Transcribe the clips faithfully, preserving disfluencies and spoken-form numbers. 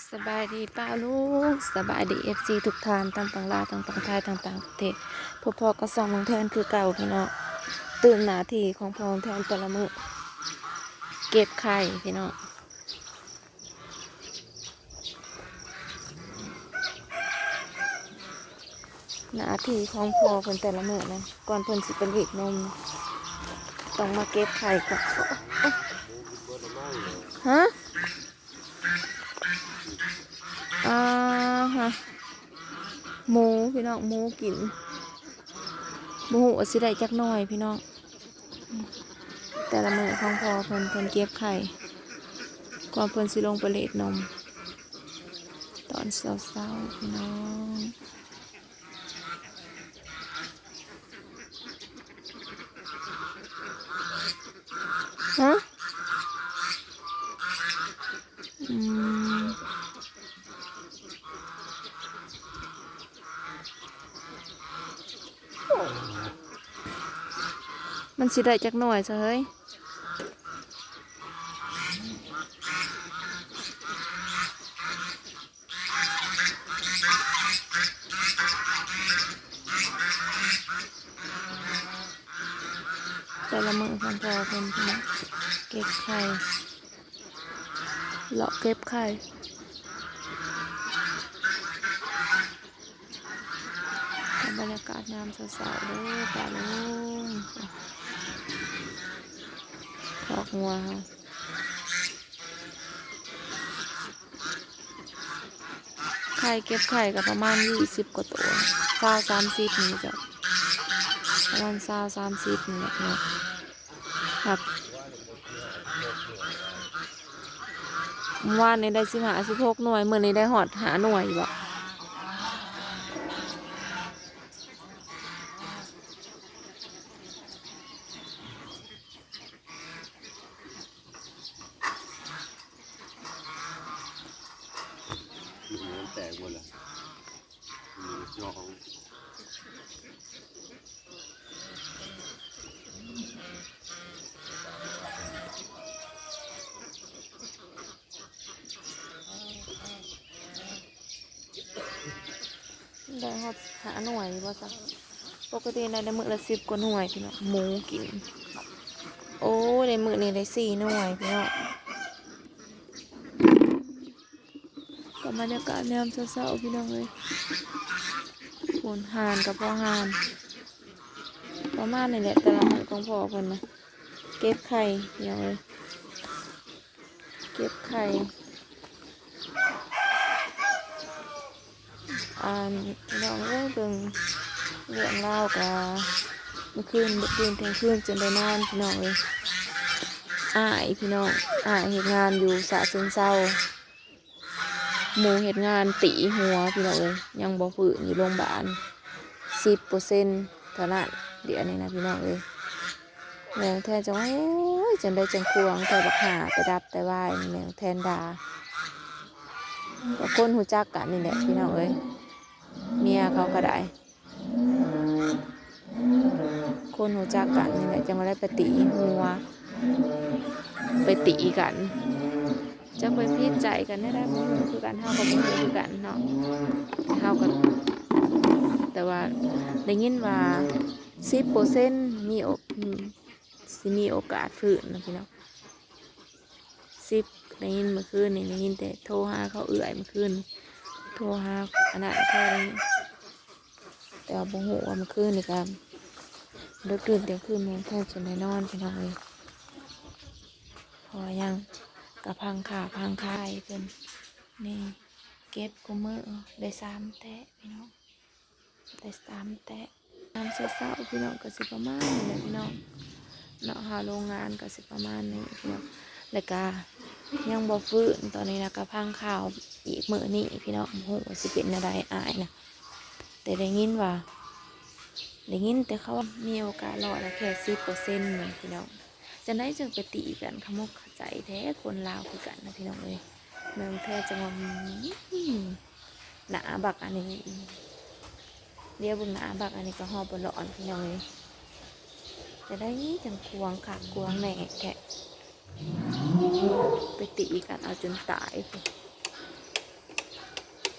สบายดีป้าลุง สบายดี เอฟซี ทุกท่าน ทั้งฝั่งลาว ทั้งฝั่งไทย ทั้งต่างประเทศ พบพ้อกับซ่องน้องแทนคือเก่าพี่น้อง ตื่นหน้าที่ของพ่อน้องแทนแต่ละมื้อ เก็บไข่พี่น้อง หน้าที่ของพ่อเพิ่นแต่ละมื้อนะ ก่อนเพิ่นสิไปรีดนม ต้องมาเก็บไข่ก่อน ฮะ อ่าฮะ หมูพี่น้อง หมูกิน บ่ฮู้ว่าสิได้จักหน่วยพี่น้อง แต่ละมื้อของพ่อเพิ่น เพิ่นเก็บไข่ ก่อนเพิ่นสิลงไปรีดนม ตอนเช้าๆ พี่น้อง ฮะ อืม มันสิได้จักหน่วยซะเฮ้ย แต่ละมื้อของพ่อเพิ่นพี่น้อง เก็บไข่ เลาะเก็บไข่ กับบรรยากาศยามเช้าๆ เด้อป้าลุง คอกงัวเฮา ไข่ เก็บไข่ก็ประมาณยี่สิบกว่าตัว ซาว สามสิบนี่จ้ะ ประมาณซาว สามสิบนี่แหละเนาะ ครับ เมื่อวานนี้ได้สิบห้า สิบหกหน่วย มื้อนี้ได้ฮอดห้าหน่วยอยู่บ่ มันแตกหมดเลย มันยอก ได้ฮอดห้าหน่วยบ่ซะ ปกติได้มื้อละสิบกว่าหน่วยพี่น้อง หมูกิน โอ้ ได้มื้อนี้ได้สี่หน่วยพี่น้อง ก็บรรยากาศยามเช้าๆ พี่น้องเอ้ย ฝนห่านกับพ่อห่าน ประมาณนี้แหละ แต่ละมื้อของพ่อเพิ่นนะ เก็บไข่พี่น้องเอ้ย เก็บไข่ อันพี่น้องเอ้ย เบิ่งเรื่องราวกะ เมื่อคืน เมื่อคืนเที่ยงคืนจนได้นอนพี่น้องเอ้ย อ้ายพี่น้อง อ้ายเฮ็ดงานอยู่ฉะเชิงเทรา หมู่เฮ็ดงานตีหัวพี่น้องเอ้ย ยังบ่ฟื้นอยู่โรงบาล สิบเปอร์เซ็นต์ เท่านั้น เดี๋ยวนี้นะพี่น้องเอ้ย แม่น้องแทนจัง โอ้ย จังได้จังควง แต่บักห่าแต่ดับแต่วาย แม่น้องแทนด่า ก็คนฮู้จักกันนี่แหละพี่น้องเอ้ย เมียเขาก็ได้ คนฮู้จักกันนี่แหละ จังว่าได้ไปตีหัว ไปตีกัน จักไปผิดใจกันแนวใดบ่ฮู้คือกัน เฮาก็บ่ฮู้คือกันเนาะ เฮาก็ แต่ว่าได้ยินว่าสิบเปอร์เซ็นต์ มีโอ- อืม สิมีโอกาสฟื้นนะพี่น้อง สิบ ได้ยินเมื่อคืนนี่ ได้ยินแต่โทรหาเขาเอื้อยเมื่อคืน โทรหาอันนั้น โทรนี่ แต่ว่าบ่ฮู้ว่าเมื่อคืนนี่ก็ ดึกดื่นเที่ยงคืน แม่น้องแทนจนได้นอนพี่น้องเอ้ย เพราะว่ายังกะพังขาพังคายเพิ่น นี่ เก็บกูมื้อ ได้สามแต๊ะพี่น้อง ได้สามแต๊ะ ยามเช้าๆ พี่น้อง ก็สิประมาณนี้แหละพี่น้อง เนาะ หาโรงงานก็สิประมาณนี้พี่น้อง แล้วก็ยังบ่ฟื้น ตอนนี้นะ ก็พังข่าวอีกมื้อนี้พี่น้อง บ่ฮู้ว่าสิเป็นแนวใดอ้ายนะ แต่ได้ยินว่า ได้ยินแต่เขาว่ามีโอกาสรอดนะแค่สิบเปอร์เซ็นต์ นึงพี่น้อง จังใดจังไปตีกัน ขมุกขใจแท้ คนลาวคือกันนะพี่น้องเอ้ย แม่น้องแทนจังว่า อืม หน้าบักอันนี้ เดี๋ยวเบิ่งหน้าบักอันนี้ก็ฮอดบ่รอดพี่น้องเอ้ย จังใดจังควงคักควงแน่แท้ ไปตีกันเอาจนตายพุ้น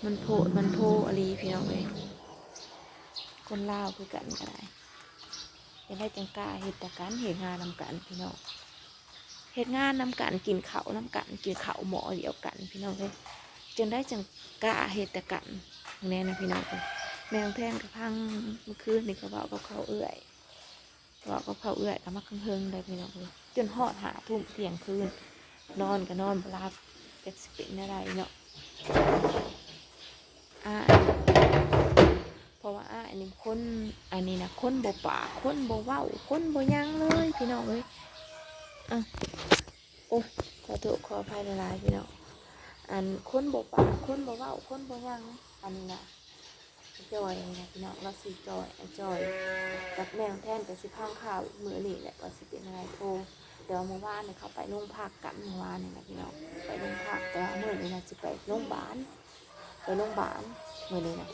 มันโพดมันโพอหลีพี่น้องเอ้ย คนลาวคือกันก็ได้ จั่งใดจั่งกล้าเฮ็ดแต่กัน เฮ็ดงานนำกันพี่น้อง เฮ็ดงานนำกัน กินข้าวนำกัน กินข้าวหม้อเดียวกันพี่น้องเอ้ย จั่งใดจั่งกล้าเฮ็ดแต่กัน แน่นะพี่น้องเอ้ย แม่น้องแพนก็พัง เมื่อคืนนี่ก็เว้ากับเขาเอื้อย เว้ากับเขาเอื้อยก็มาเฮิงๆ ได้พี่น้องเอ้ย จนฮอดห้าทุ่มเที่ยงคืน นอนก็นอนบ่หลับ จักสิเป็นแนวใดเนาะ อ้าย เพราะว่าอ้ายนี่คน อันนี้นะ คนบ่ปาก คนบ่เว้า คนบ่หยังเลยพี่น้องเอ้ย อ่ะ โอ้ย ขอโทษขออภัยหลายๆ พี่น้อง อันคนบ่ปาก คนบ่เว้า คนบ่หยัง อันนี้นะ จอยนี่นะพี่น้อง เราซื้อจอย ไอ้จอย กับแม่น้องแพนก็สิพังข่าวอีกมื้อนี้แหละ ว่าสิเป็นอะไรโทร แต่ว่าเมื่อวานเนี่ยเขาไปโรงพักกัน เมื่อวานนี่นะพี่น้อง ไปโรงพัก แต่ว่ามื้อนี้นะสิไปโรงพยาบาล ไปโรงพยาบาลมื้อนี้นะ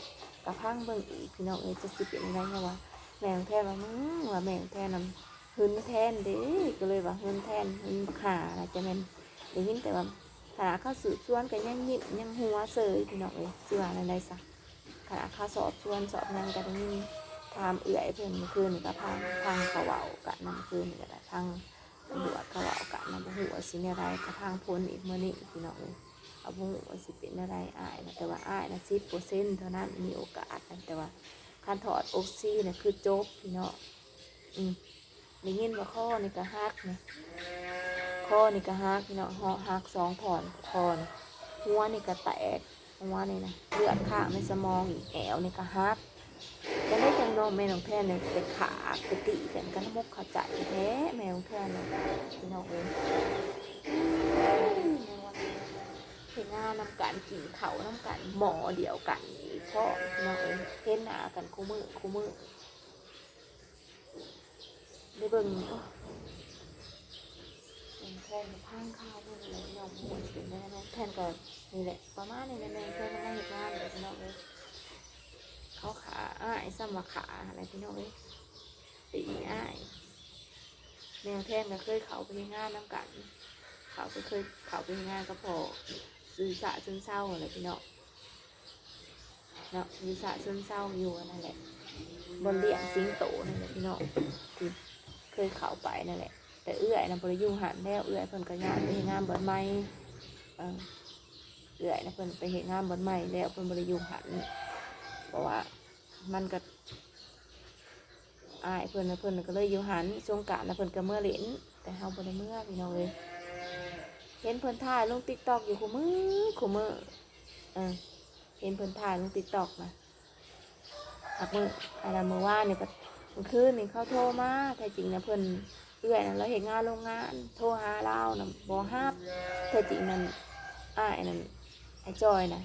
ก็พังเบิ่งอีกพี่น้องเอ้ย จะสิเป็นอะไร เพราะว่าแม่น้องแพนว่า อืม ว่าแม่น้องแพนนำหึงแทนเด้ ก็เลยว่าหึงแทน หึงบักห่านะ จะแม่นได้ยินแต่ว่า ขนาดเขาสืบสวนก็ยังยิ้มยังหัวเสยพี่น้องเอ้ย สิว่าแนวใดซะ ขนาดเขาสอบสวนสอบหยังก็ได้ยิน ถามเอื้อยเพิ่นเมื่อคืนนี่ก็พัง พังเขาเว้ากันนำ เมื่อคืนนี่ก็ได้พัง ตำรวจเขาเว้ากันนำ บ่ฮู้ว่าสิแนวใด ก็พังผลอีกมื้อนี้พี่น้องเอ้ย เอา บ่ฮู้ว่าสิเป็นแนวใด อ้ายนะ แต่ว่าอ้ายนะ สิบเปอร์เซ็นต์ เท่านั้นมีโอกาสนะ แต่ว่าคันถอดออกซินะ คือจบพี่น้อง อืม ได้ยินว่าคอนี่ก็หักนะ คอนี่ก็หักพี่น้อง หักสองท่อน คอนี่ หัวนี่ก็แตก หัวนี่นะ เลือดข้างในสมองอีก แอวนี่ก็หัก จั่งใดจั่งเนาะ แม่น้องแพนเนี่ยไปขาไปตีกัน กันมกเข้าใจแท้ แม่น้องแพนเนี่ย พี่น้องเอ้ย เฮ็ดงานนำกัน กินข้าวนำกัน หม้อเดียวกันอีกพร้อม พี่น้องเอ้ย เห็นหน้ากันคู่มื้อคู่มื้อ ได้เบิ่ง โอ้ย แม่น้องแพนก็พังข่าวเบิ่งเลยพี่น้อง บ่ฮู้สิเป็นแนวใด แม่น้องแพนก็นี่แหละ ประมาณนี้แหละ แม่น้องแพนก็มาเฮ็ดงานแหละพี่น้องเอ้ย เขาฆ่าอ้าย ซ้ำว่าฆ่าอะไรพี่น้องเอ้ย ตีอ้าย แม่น้องแพนก็เคยเข้าไปเฮ็ดงานนำกัน เขาก็เคยเข้าไปเฮ็ดงานกับพ่อ ซื่อสะซื่อเซาอะไรพี่น้อง เนาะ อยู่ฉะเชิงเทราอยู่อันนั่นแหละ บ่อนเลี้ยงสิงโตนั่นแหละพี่น้อง ที่เคยเข้าไปนั่นแหละ แต่เอื้อยนะบ่ได้อยู่หั่นแล้ว เอื้อยเพิ่นก็ย้ายไปเฮ็ดงานบ่อนใหม่ เออ เอื้อยนะเพิ่นไปเฮ็ดงานบ่อนใหม่แล้ว เพิ่นบ่ได้อยู่หั่น เพราะว่ามันก็ อ้ายเพิ่นนะ เพิ่นก็เลยอยู่หั่น สงกรานต์นะเพิ่นก็เมือเล่น แต่เฮาบ่ได้เมือพี่น้องเอ้ย เห็นเพิ่นถ่ายลง TikTok อยู่คู่มื้อคู่มื้อ เออ เห็นเพิ่นถ่ายลง TikTok นะ หากมื้อ อันนั้นมื้อวานนี่ก็ เมื่อคืนนี่เขาโทรมา แท้จริงนะเพิ่น เอื้อยนะลาวเฮ็ดงานโรงงาน โทรหาลาวนะบ่ฮับ แท้จริงนั่น อ้ายนั่น ไอ้จอยนะ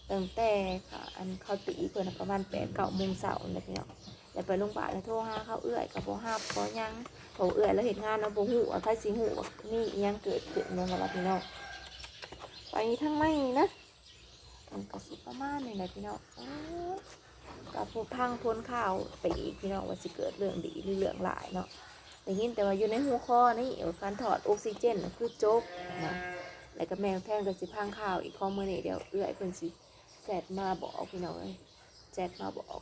ตั้งแต่เขา อันเขาตีเพิ่นนะประมาณแปดเก้าโมงเช้านั่นแหละพี่น้อง แล้วไปโรงพยาบาลแล้วโทรหาเขา เอื้อยก็บ่ฮับบ่หยัง เพราะเอื้อยลาวเฮ็ดงานเนาะ บ่ฮู้ว่า ไผสิฮู้ว่ามีอิหยังเกิดขึ้นแม่นบ่ล่ะพี่น้อง ไปทางในนะ มันก็สิประมาณนี้แหละพี่น้อง โอ้ย ก็ผู้พังพ้นข่าวไปอีกพี่น้อง ว่าสิเกิดเรื่องดีหรือเรื่องร้ายเนาะ ได้ยินแต่ว่าอยู่ในหัวข้อนี่ การถอดออกซิเจนน่ะคือจบนะ แล้วก็แม่น้องแพนก็สิพังข่าวอีก ของมื้อนี้เดี๋ยวเอื้อยเพิ่นสิแชทมาบอกพี่น้องเอ้ย แชทมาบอก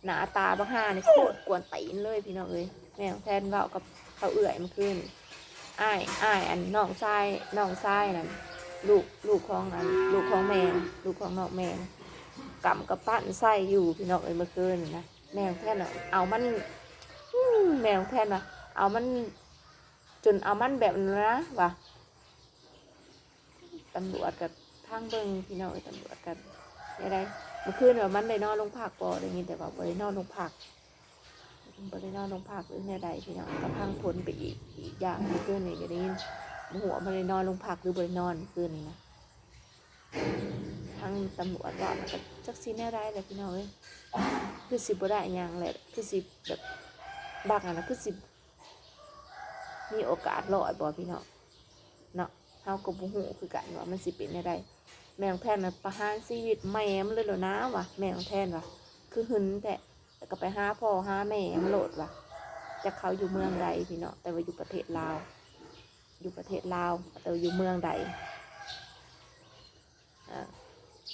หน้าตาบักห่านี่โคตรกวนตีนเลยพี่น้องเอ้ย แม่น้องแพนเว้ากับเขาเอื้อยเมื่อคืน อ้าย อ้าย อันน้องชาย น้องชายนั่น ลูก ลูกของอัน ลูกของแม่ ลูกของน้องแม่ กำกับปั้นใส่อยู่พี่น้องเอ้ย เมื่อคืนนี่นะ แม่น้องแพนน่ะเอามัน อืม แม่น้องแพนน่ะ เอามัน จนเอามันแบบนั้นนะว่ะ ตำรวจก็พังเบิ่งพี่น้องเอ้ย ตำรวจก็ได้ได้ เมื่อคืนว่ามันได้นอนโรงพักบ่ ได้ยินแต่ว่าบ่ได้นอนโรงพัก บ่ได้นอนโรงพักหรือแนวใดพี่น้อง ก็พังผลไปอีก อีกอย่าง เมื่อคืนนี่ก็ได้ยิน บ่ฮู้ว่ามันได้นอนโรงพักหรือบ่ได้นอนเมื่อคืนนี่นะ ทางตำรวจว่ามันก็จักสิแนวใดแหละพี่น้องเอ้ย คือสิบ่ได้หยังแหละ คือสิแบบ บักอันนั้นคือสิ มีโอกาสรอดบ่พี่น้อง เนาะ เฮาก็บ่ฮู้คือกันว่ามันสิเป็นแนวใด แม่น้องแพนน่ะประหารชีวิตแม่มันเลยโลดนะว่ะ แม่น้องแพนว่ะ คือหึงแท้ แล้วก็ไปหาพ่อหาแม่มันโลดว่ะ จักเขาอยู่เมืองใดพี่น้อง แต่ว่าอยู่ประเทศลาว อยู่ประเทศลาว แต่ว่าอยู่เมืองใด อ่า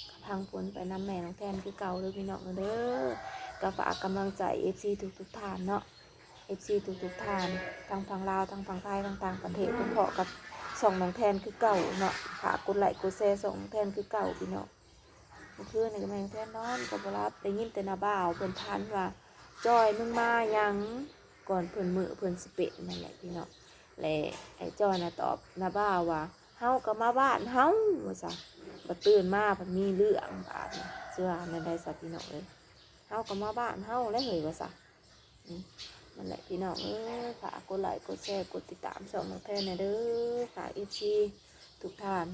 ก็พ ทางฝนไปนำแม่น้องแทนคือเก่าเด้อพี่น้องเด้อ ก็ฝากกำลังใจ เอฟซี ทุกๆท่านเนาะ เอฟซี ทุกๆท่าน ทั้งฝั่งลาว ทั้งฝั่งไทย ทั้งต่างประเทศ พร้อมๆกับช่องน้องแทนคือเก่าเนาะ ฝากกดไลค์กดแชร์ช่องน้องแทนคือเก่าพี่น้อง เมื่อคืนนี่ก็แม่น้องแทนนอนก็บ่หลับ ได้ยินแต่น้าบ่าวเพิ่นพันว่า จอย มึงมาหยัง ก่อนเพิ่นมื้อเพิ่นสิเป็นนั่นแหละพี่น้อง และไอ้จอยน่ะตอบน้าบ่าวว่า เฮาก็มาบ้านเฮา ว่าซะ บัดตื่นมาเพิ่นมีเรื่องบาดนี้ สิว่าแนวใดซะพี่น้องเอ้ย เฮาก็มาบ้านเฮาแล้วเฮ้ย ว่าซะ อืม นั่นแหละพี่น้องเอ้ย ฝากกดไลค์กดแชร์กดติดตามช่องน้องแทนแหน่เด้อ ฝาก เอฟซี ทุกท่าน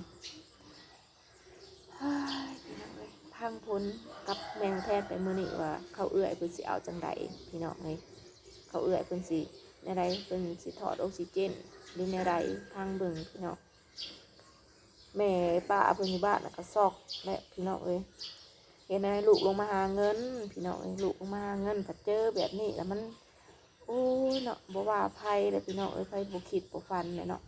เฮ้ย พี่น้องเอ้ย พังพ้นกับแม่น้องแทนไปมื้อนี้ว่าเขาเอื้อยเพิ่นสิเอาจังใดพี่น้องเอ้ย เขาเอื้อยเพิ่นสิแนวใด เพิ่นสิถอดออกซิเจนหรือแนวใด พังเบิ่งพี่น้อง แม่ป้าเพิ่นอยู่บ้านน่ะก็ซอกแหละพี่น้องเอ้ย เห็นไหม ลูกลงมาหาเงิน พี่น้องเอ้ย ลูกลงมาหาเงิน ผัดเจอแบบนี้แล้วมัน โอ้ยเนาะ บ่ว่าไผเลยพี่น้องเอ้ย ไผบ่คิดบ่ฝันเลยเนาะ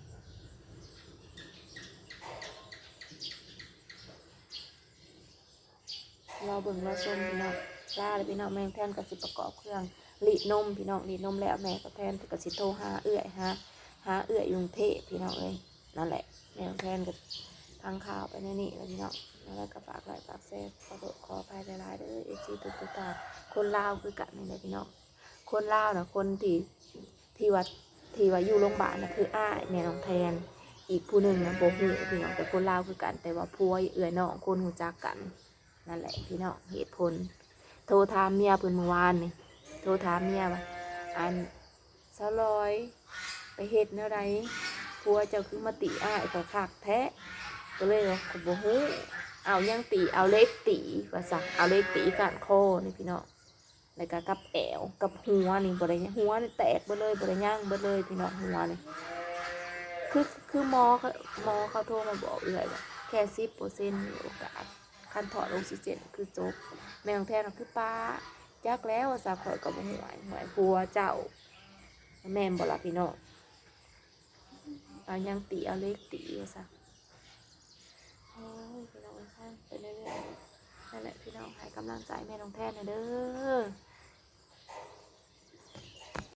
รอเบิ่งรอชมพี่น้อง ลาเลยพี่น้อง แม่น้องแทนก็สิประกอบเครื่องรีดนมพี่น้อง รีดนมแล้วแม่ก็แทนก็สิโทรหาเอื้อย หา หาเอื้อยอยู่กรุงเทพฯพี่น้องเอ้ย นั่นแหละ แม่น้องแทนก็พังข่าวไปแนวนี้แล้วพี่น้อง แล้วก็ฝากไลค์ฝากแชร์ ขอโทษขออภัยหลายๆเด้อ เอฟซี ทุกๆท่าน คนลาวคือกันนี่แหละพี่น้อง คนลาวน่ะ คนที่ ที่ว่า ที่ว่าอยู่โรงบาลน่ะคืออ้ายแม่น้องแทน อีกผู้หนึ่งน่ะบ่ฮู้พี่น้อง แต่คนลาวคือกัน แต่ว่าผัวเอื้อยน้องคนรู้จักกัน นั่นแหละพี่น้อง เหตุผล โทรถามเมียเพิ่นเมื่อวานนี่ โทรถามเมียว่า อัน สาวลอย ไปเฮ็ดแนวใด ผัวเจ้าคือมาติอ้ายข้อยคักแท้ ก็เลยว่าข้อยบ่ฮู้ เอาหยังติ เอาเหล็กติ ว่าซะ เอาเหล็กติก้านคอนี่พี่น้อง แล้วก็กับแอว กับหัวนี่บ่ได้ หัวนี่แตกเบิดเลย บ่ได้หยังเบิดเลยพี่น้อง หัวนี่ คือ คือหมอเขา หมอเขาโทรมาบอกเอื้อยว่า แค่สิบเปอร์เซ็นต์มีโอกาส คันถอดออกซิเจนคือจบ แม่น้องแทนว่าคือปา จักแล้วว่าซะ ข้อยก็บ่ฮู้ อ้าย หัวผัวเจ้า แม่นบ่ล่ะพี่น้อง เอาหยังติ เอาเหล็กติ ว่าซะ โอ้ย พี่น้องเอ้ย ไปเรื่อยๆ นั่นแหละพี่น้อง ให้กำลังใจแม่น้องแทนแหน่เด้อ